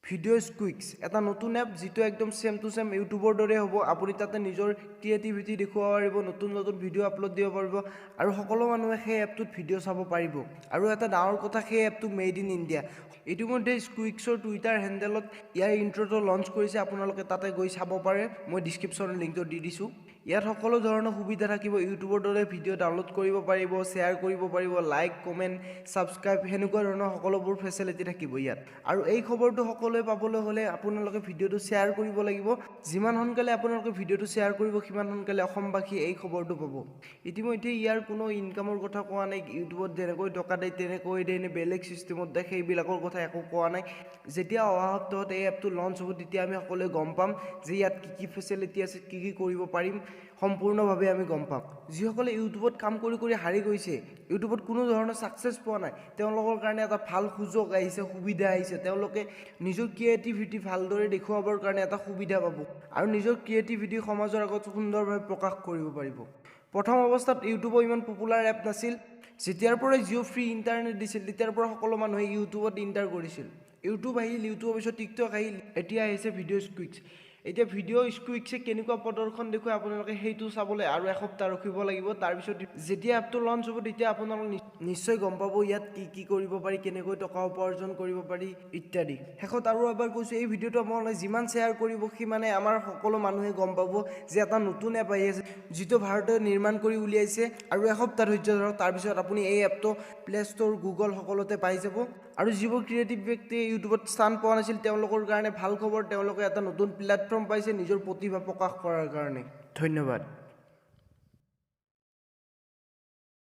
Video' স্কুইক্স এটা নতুন app, যিটো একদম ছেম টু ছেম ইউটিউবৰ দৰে হ'ব। আপুনি তাতে নিজৰ ক্ৰিয়েটিভিটি দেখুৱাব পাৰিব, নতুন নতুন ভিডিঅ' আপলোড দিব পাৰিব আৰু সকলো মানুহে সেই এপটোত ভিডিঅ' চাব পাৰিব। আৰু এটা ডাঙৰ কথা, সেই এপটো মেড ইন ইণ্ডিয়া। ইতিমধ্যে স্কুইক্সৰ টুইটাৰ হেণ্ডেলত ইয়াৰ ইণ্ট্ৰটো লঞ্চ কৰিছে, আপোনালোকে তাতে গৈ চাব পাৰে। মই ডিছক্ৰিপশ্যনৰ লিংকটো দি দিছোঁ। ইয়াত সকলো ধৰণৰ সুবিধা থাকিব। ইউটিউবৰ দৰে ভিডিঅ' ডাউনলোড কৰিব পাৰিব, শ্বেয়াৰ কৰিব পাৰিব, লাইক, কমেণ্ট, ছাবস্ক্ৰাইব, সেনেকুৱা ধৰণৰ সকলোবোৰ ফেচিলিটি থাকিব ইয়াত। আৰু এই খবৰটো সকলোৱে পাবলৈ হ'লে আপোনালোকে ভিডিঅ'টো শ্বেয়াৰ কৰিব লাগিব। যিমান সোনকালে আপোনালোকে ভিডিঅ'টো শ্বেয়াৰ কৰিব, সিমান সোনকালে অসমবাসীয়ে এই খবৰটো পাব। ইতিমধ্যে ইয়াৰ কোনো ইনকামৰ কথা কোৱা নাই। ইউটিউবত যেনেকৈ টকা দিয়ে তেনেকৈ দিয়ে নে বেলেগ ছিষ্টেমত দিয়ে, সেইবিলাকৰ কথা একো কোৱা নাই। যেতিয়া অহা সপ্তাহত এই এপটো লঞ্চ হ'ব, তেতিয়া আমি সকলোৱে গম পাম যে ইয়াত কি কি ফেচিলিটি আছে, কি কি কৰিব পাৰিম, সম্পূৰ্ণভাৱে আমি গম পাম। যিসকলে ইউটিউবত কাম কৰি কৰি হাৰি গৈছে, ইউটিউবত কোনো ধৰণৰ ছাকচেছ পোৱা নাই, তেওঁলোকৰ কাৰণে এটা ভাল সুযোগ আহিছে, সুবিধা আহিছে। তেওঁলোকে নিজৰ ক্ৰিয়েটিভিটি ভালদৰে দেখুৱাবৰ কাৰণে এটা সুবিধা পাব আৰু নিজৰ ক্ৰিয়েটিভিটি সমাজৰ আগত সুন্দৰভাৱে প্ৰকাশ কৰিব পাৰিব। প্ৰথম অৱস্থাত ইউটিউবৰ ইমান পপুলাৰ এপ নাছিল। যেতিয়াৰ পৰাই জিঅ' ফ্ৰী ইণ্টাৰনেট দিছিল, তেতিয়াৰ পৰা সকলো মানুহে ইউটিউবত ইণ্টাৰ কৰিছিল। ইউটিউব আহিল, ইউটিউবৰ পিছত টিকটক আহিল, এতিয়া আহিছে ভিডিঅ' স্কুইক্স। এতিয়া ভিডিঅ' স্কুইক্সে কেনেকুৱা প্ৰদৰ্শন দেখুৱাই, আপোনালোকে সেইটো চাবলৈ আৰু এসপ্তাহ ৰখিব লাগিব। তাৰপিছত যেতিয়া এপটো লঞ্চ হ'ব, তেতিয়া আপোনালোকে নিশ্চয় গম পাব ইয়াত কি কি কৰিব পাৰি, কেনেকৈ টকা উপাৰ্জন কৰিব পাৰি ইত্যাদি। শেষত আৰু এবাৰ কৈছোঁ, এই ভিডিঅ'টো আপোনালোকে যিমান শ্বেয়াৰ কৰিব, সিমানে আমাৰ সকলো মানুহে গম পাব যে এটা নতুন এপ আহি আছে, যিটো ভাৰতে নিৰ্মাণ কৰি উলিয়াইছে। আৰু এসপ্তাহ ধৈৰ্য ধৰক, তাৰপিছত আপুনি এই এপটো প্লে' ষ্ট'ৰ, গুগল সকলোতে পাই যাব। আৰু যিবোৰ ক্ৰিয়েটিভ ব্যক্তিয়ে ইউটিউবত স্থান পোৱা নাছিল, তেওঁলোকৰ কাৰণে ভাল খবৰ, তেওঁলোকে এটা নতুন প্লেটফৰ্ম পাইছে নিজৰ প্ৰতিভা প্ৰকাশ কৰাৰ কাৰণে। ধন্যবাদ।